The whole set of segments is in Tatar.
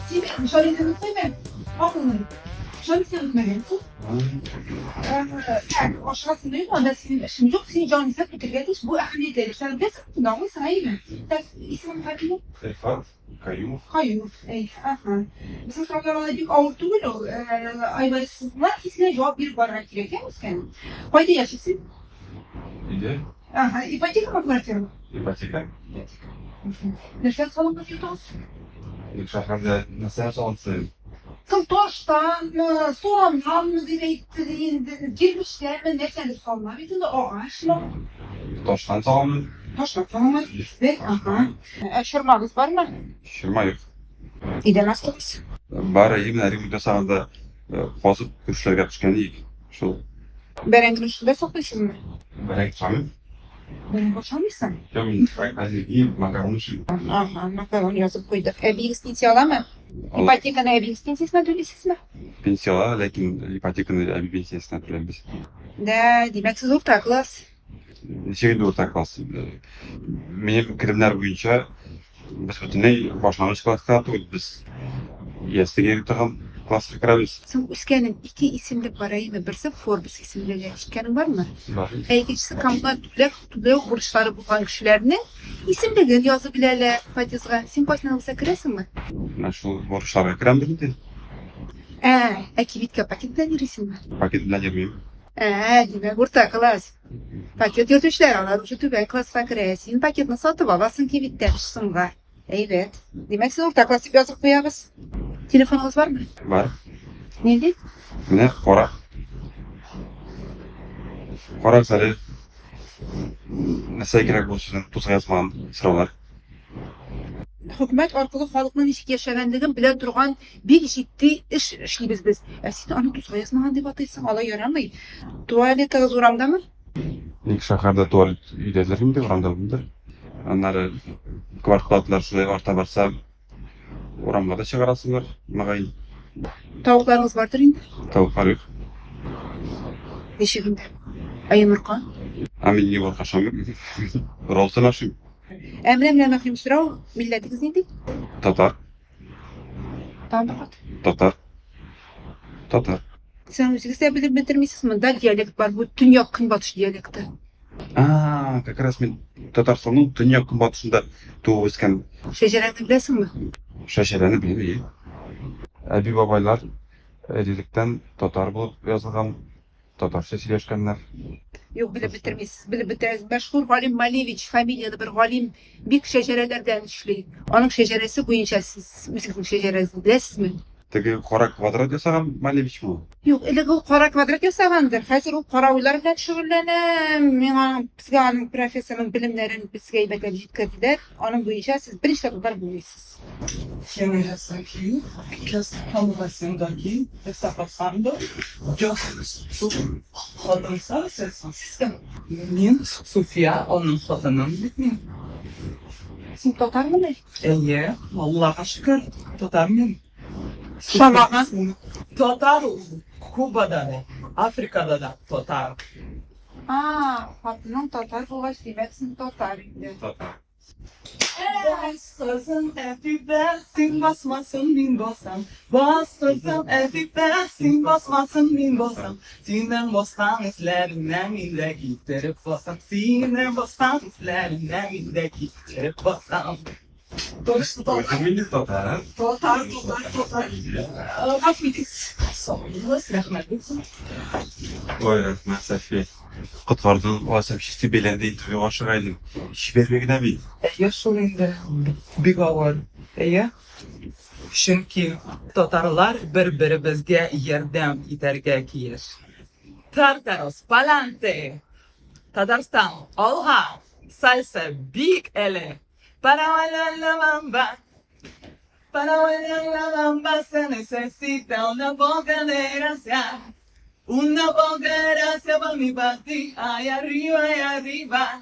Син Шализаны куйма. Акыллы. Шализаны үтмәгәнсең. Так, ашыгасың юк, анда синең эшең юк, син җанисәп үтәргә тиеш. Бу әһәмиятле. Сән беләсең, аңлыйсың, әйеме? Так, исемең фамилия? Рифат Каюмов. Каюмов, әй, аһа. Безнең сораулар алай бик авыр түгел ул. Айвайсызлар тиз генә җавап биреп барырга кирәк, ә, үскәнем? Кайда яшисең? Өйдә. Ага, ипотекамы квартирамы? Ипотека. Нәрсә салынган йортыгыз? Ник шәһәрдә нәрсә салынсын? Соң таштанмы, соңаннанмы дип әйтте ди инде. Кирпечтәнме, нәрсәдер салына бит инде, агачмы? Таштан салынмый. Таштан салынган. Бер, ага. Ә чормагыз бармы? Чорма юк. Идән астыгыз? Бар, әйе, менә ремонт ясаганда казып күршеләргә төшкән идек. Шул. Бәрәңгене шунда саклыйсызмы? Бәрәңге ашамыйм. Бәрәңге ашамыйсың? Юк, мин хәзер кием, макарон ашыйм. Ага, макарон язып куйдык. Әбиегез пенсия аламы? Ала. Ипотеканы әбиегез пенсиясенә түлисезме? Пенсия ала, ләкин ипотеканы әби пенсиясенә түләмибез. Да, димәк, сез урта класс. Ничек инде урта класс? Минем керемнәр буенча без бөтенләй башлангыч класска түгел, без яслегә йөри торган класска керәбез. Соң үскәнем, ике исемлек бар, әйеме? Берсе Forbes исемлеге. Ишеткәнең бармы? Бар. Ә икенчесе коммуналь түләү, түләү бурычлары булган кешеләрнең исемлеген язып эләләр подъездга. Син кайсына булса керәсеңме? Менә шул бурычларга керәмдер инде. Ә, ә кибеткә пакет белән йөрисеңме? Пакет белән йөрмим. Ә, димәк, урта класс. Пакет йөртүчеләр, алар уже түбән класска керә. Син пакетны сатып аласың кибеттән өч сумга. Әйбәт. Димәк, син урта класс дип язып куябыз. Телефоныгыз бармы? Бар. Нинди? Менә кара. Карагыз әле. Нәрсә кирәк булсын, сезнең тузга язмаган сораулар. Хөкүмәт аркылы халыкның ничек яшәгәнлеген белә торган бик җитди эш эшлибез без. Ә син аны тузга язмаган дип атыйсың, алай ярамый. Туалетыгыз урамдамы? Ник шәһәрдә туалет өйдәдер инде, урамда булмыйдыр. Аннары квартплаталар шулай арта барса, урамга да чыгарасыңдыр, мөгаен. Тавыкларыгыз бардыр инде? Тавыклар юк. Ничек инде? Ә йомырка? Ә мин йомырка ашамыйм. Роллтон ашыйм. Ә менә менә мөһим сорау, милләтегез нинди? Татар. Тагын бер кат. Татар. Татар. Сез үзегез дә белеп бетермисез, монда диалект бар, бу төньяк-көнбатыш диалекты. А, как раз мин Татарстанның төньяк-көнбатышында туып үскән. Шәҗәрәне беләсеңме? Шәҗәрәне беләм, әйе. Әби-бабайлар электән татар булып язылган. Татарча сөйләшкәннәр. Юк, белеп бетермисез, белеп бетерәсез. Мәшһүр галим Малевич фамилияле бер галим бик шәҗәрәләрдән эшли. Аның шәҗәрәсе буенча сез үзегезнең шәҗәрәгезне беләсезме? Теге кара квадрат ясаган Малевичмы ул? Юк, элек ул кара квадрат ясагандыр. Хәзер ул кара уйлар белән шөгыльләнә. Миңа безгә аның профессорның белемнәрен безгә әйбәтләп җиткерделәр. Аның буенча сез берничә татар булмыйсыз. ¿Quién es aquí? ¿Qué estamos haciendo aquí? ¿Qué está pasando? Yo su Сез кем? Мин Суфия, аның хатыным бит мин. Син татармыни? Әйе, Аллага шөкер, татар мин. Шамаган. Татар ул Кубада да, Африкада да татар. А, хатының татар булгач, димәк, син татар инде. Татар. Бас кызым, әфифә, син басмасын, мин басам. Бас кызым, әфифә, син басмасын, мин басам. Синең баскан эзләреңә мин дә китереп басам. Синең баскан эзләреңә мин дә китереп басам. Точно татар. Үзең инде татар. Татар, татар, татар. Гафу итегез. Сау булыгыз, рәхмәт булсын. Ой, рәхмәт, София. Коткардың, алайсам чистый бәйләнде интервьюга ашыга идем. Чибәрме генә бит. Әйе шул инде, бик авыр. Әйе. Чөнки татарлар бер-беребезгә ярдәм итәргә тиеш. Тартарос, паланте! Татарстан, алга! Сальса бик әле! Паравалалабамба! Паравалалабамба, se necesita una poca de gracia. Una poca de gracia pa' mi pa' ti. Ay, arriba, ay, arriba.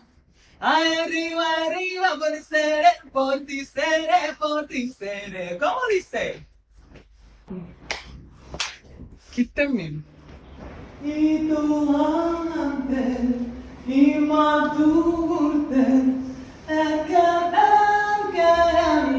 Ay, arriba, arriba, por seré, por ti seré, por ti seré. ¿Cómo dice? Киттем мин. И туган тел, и матур тел, әткәм, әнкәм.